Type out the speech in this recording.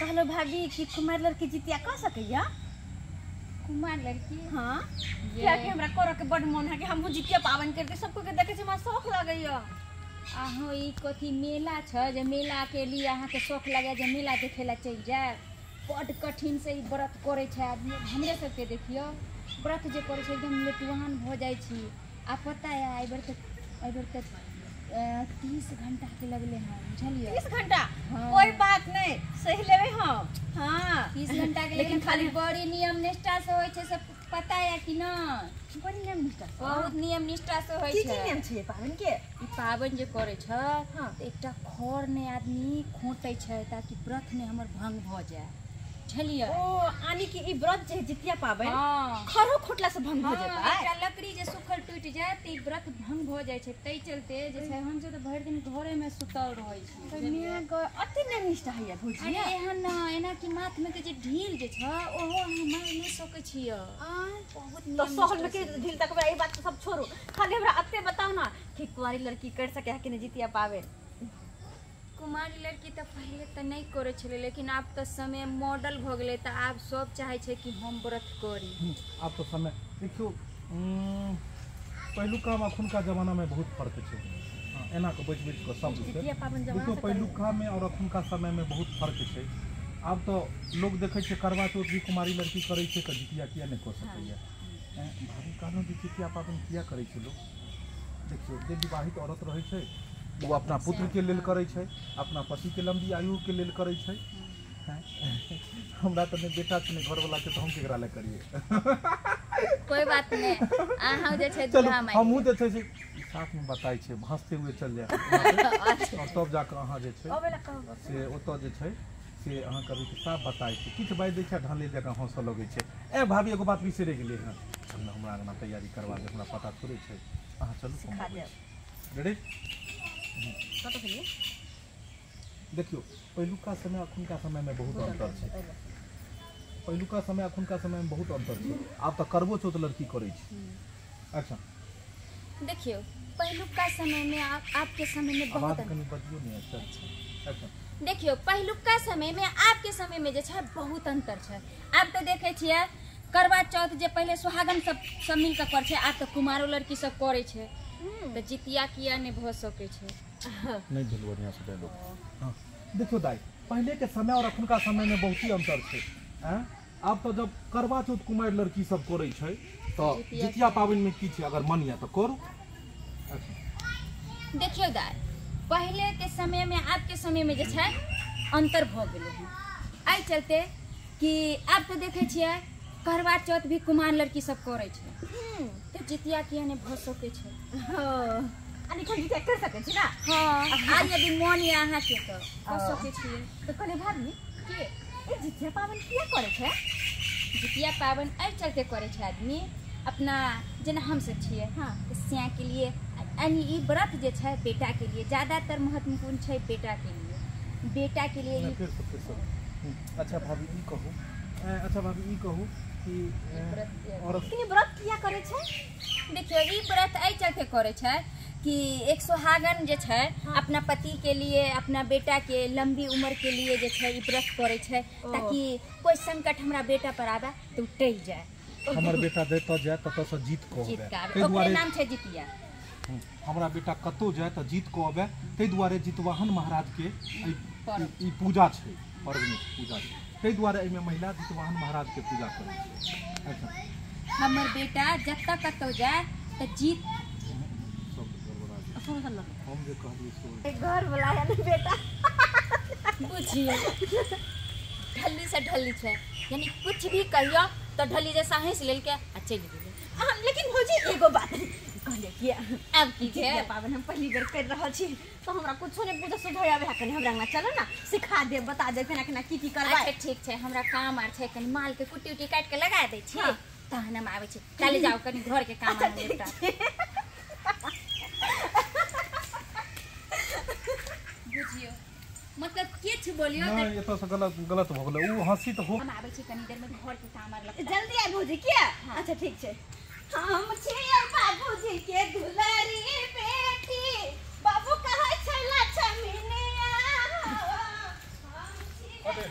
कहलो भाभी कि कुमार लड़की जितिया कर सकैया? कुमार लड़की? हाँ, कियाकि हमरा करऽ के बड मन है कि हमहूँ जितिया पाबनि करते, सबको के देखे छी हमरा शौक लगैया। अहाँ ई कथी मेला छै जे मेला के लिए अहाँके शौक लगे जे मेला देखे ला चलि जाए? बड कठिन से ई व्रत करै छै आदमी। हमरे सबके देखियौ व्रत जे करै छै एकदम लेटुआन भऽ जाइ छी। आ पता है एहि बेर तऽ 30 घंटा के लगले हन, बुझलियै? 30 घंटा? हाँ। कोई बात नहीं, सही लेबै हम। हाँ। 30 घंटा के, लेकिन खाली बड़ी नियम निष्ठा से होइ छै, सब पता है कि न? बड़ी नियम निष्ठा से? बहुत नियम निष्ठा से होइ की छै। की नियम छै पाबनि के? ई पाबनि जे करै छै तऽ एकटा खर ने आदमी खोंटै छै ताकि व्रत ने हमर भंग भऽ जाय, बुझलियै? ओ आनी कि ई व्रत जे है जितिया पाबनि, खरो खोटला से भंग भऽ जेतै? एकटा लकड़ी जे सुखल टूटि जाय तऽ ई व्रत भंग भऽ जाइ छै। ताहि चलते जे छै हमसब तऽ भरि दिन घरेमे सुतल रहै छी, बुझलियै? अति नियम निष्ठा हैया भौजी। अरे एहन न एना कि माथमे के जे ढील जे छै ओहो अहाँ मारि नहि सकै छियै, बहुत तो नियम सहल में निष्ठा के से। ढील तक ई बात सब छोड़ू, खाली हमरा अते बताउ ना कि कुंवारी लड़की कर सके है कि नहीं जितिया पाबनि? कुमारी लड़की तऽ पहिले तऽ नहि करै छलै, लेकिन आब तऽ समय मॉडल भऽ गेलै तऽ आब सब चाहै छै कि हम व्रत करी। आब तऽ समय देखियौ, पहिलुकामे अखुनका जमानामे बहुत फर्क छै। हँ, एना कऽ बैठ बैठ कऽ सब छै। जितिया पाबनि जमाना देखियौ, से पहिलुकामे आओर अखुनका समयमे बहुत फर्क छै। आब तऽ लोक देखै छै करवा चौथ भी कुमारी लड़की करै छै, तऽ जितिया किया नहि कऽ सकैया? ऐं, भाभी, कहलहुँ जे जितिया पाबनि किया करै छै लोक? देखियौ, जे विवाहित औरत रहै छै ओ अपना पुत्रके लेल करै छै, अपना पतिके लम्बी आयुके लेल करै छै। हैं? हमरा तऽ नहि बेटा छै, नहि घरवला छै, तऽ हम केकरा लए करियै? कोई बात नहि, अहाँ जे छै चलू। दूल्हा मारि। हमहूँ जे छै से साथमे बताइ छै, हँसते हुए चल जाए आओर तब जाकऽ अहाँ जे छै अबै ला कहब। से ओतऽ जे छै से अहाँके अभी साफ बताइ छै, किछु बाजि दै छै आ ढाले जकाँ हँसऽ लगै छै। ए भाभी, एगो बात बिसरि गेलियै हँ। चल ने, हमरा अंगना तैयारी करवा दे, हमरा पता थोड़े छै। अहाँ चलू, हम सिखा अबै देब। छी। रेडी? कतऽ भेलियै? देखियौ, पहिलुका समय अखुनका समयमे बहुत अन्तर छै। पहिलुका समय अखुनका समयमे बहुत अन्तर छै। आब तऽ करबो चौथ लड़की करै छै। अच्छा। देखियौ, पहिलुका समयमे आबके समयमे बहुत आवाज अन्तर। कनि बजियौ ने। अच्छा अच्छा। देखियौ, पहिलुका समयमे आबके समयमे जे छै बहुत अन्तर छै। आब तऽ देखै छियै करवा चौथ जे पहिले सुहागन सब सब मिलके करै छै, आब तऽ कुमारो लड़की सब करै छै, तऽ जितिया किया नहि भऽ सकै छै? नहि भेल बढ़िआँसँ डायलॉग। हँ, देखियौ दाइ, पहिलेके समय आओर अखुनका समयमे बहुत ही अन्तर छै। आँय, आब तऽ जब करवा चौथ कुमारि लड़की सब करै छै तऽ जितिया। जितिया पाबनिमे की छै? अगर मन यऽ तऽ करू। अच्छा। देखियौ दाइ, पहिलेके समयमे आबके समयमे जे छै अन्तर भऽ गेलै हँ, एहि चलते कि आब तऽ देखै छियै करवा चौथ भी कुमार लड़की सब करै छै, तऽ जितिया किया नहि भऽ सकै छै? आ निखन जितिया कर सकै छी ना? हँ, आ यदि मन यऽ अहाँके तऽ कऽ सकै छियै। तऽ कहलियै भाभी, के ई जितिया पाबनि किया करै छै? जितिया पाबनि एहि चलते करै छै आदमी, अपना जेना हमसब छियै तऽ स्याके लिए, यानी ई व्रत जे छै बेटाके लिए ज्यादातर महत्वपूर्ण छै, बेटाके लिए, बेटाके लिए। नहि, ई फेरसँ फेरसँ। अच्छा भाभी, ई कहू, अच्छा भाभी, ई कहू कि व्रत किया औरत लेकिन ई व्रत किया करै छै? देखियौ, ई व्रत एहि चलते करै छै कि एक सुहागन जे छै अपना पति के लिए, अपना बेटा के लंबी उम्र के लिए जे छै ई व्रत करै छै, ताकि कोई संकट हमरा बेटा पर आबे तऽ ओ टलि जाय। हमर बेटा जतऽ जाय ततऽसँ जीत कऽ जीत आबै। के आबे। ताहि ओकरे दुआरे नाम छै जितिया। हमरा बेटा कतहु जाय तऽ जीत कऽ आबै, ताहि दुआरे जितवाहन महाराजके पर्व। ई पूजा छै, पर्व नहि छै, पूजा छै। ताहि दुआरे एहिमे महिला जितवाहन महाराजके पूजा करै छै। अच्छा। हमर बेटा जतऽ कतौ जाय तऽ जीत सब गड़बड़ा गेल। हम जे कहलियै से होई। घर वाला है ना बेटा। बुझियौ, ढल्ली से ढल्ली छै, यानी कुछ भी कहियो तऽ ढल्ली जैसा हँसि लेलकै आ चलि गेलै। हाँ, लेकिन भौजी, एगो बात कहलियै कि आब की छै? जितिया पाबनि हम पहिली बेर कर रहल छी, तऽ हमरा कुछो नहि बुझ सुझाय आबै है। कनि हमरा अंगना चलो ना, सिखा देब, बता देब केना केना की की करबै। अच्छा, ठीक छै। हमरा काम आर छै, कनि माल के कुट्टी उट्टी काटि के लगा दै छी, तहन हम आबै छी। चलि जाउ, कनि घर के काम अच्छा आर ठीक निपटा। छै। बुझियौ, मतलब किछु बोलियौ तऽ नहि, एतऽसँ गलत गलत भऽ गेलै। ओ हँसी तऽ हो हम आबै छी कनि देर में, घर के काम आर लगता। जल्दी आइ भौजी, किया? अच्छा, ठीक छै। हम छियै बाबूजी के दुलारी बेटी, बाबू कहै छै लक्ष्मीनिया। हम छियै अरे।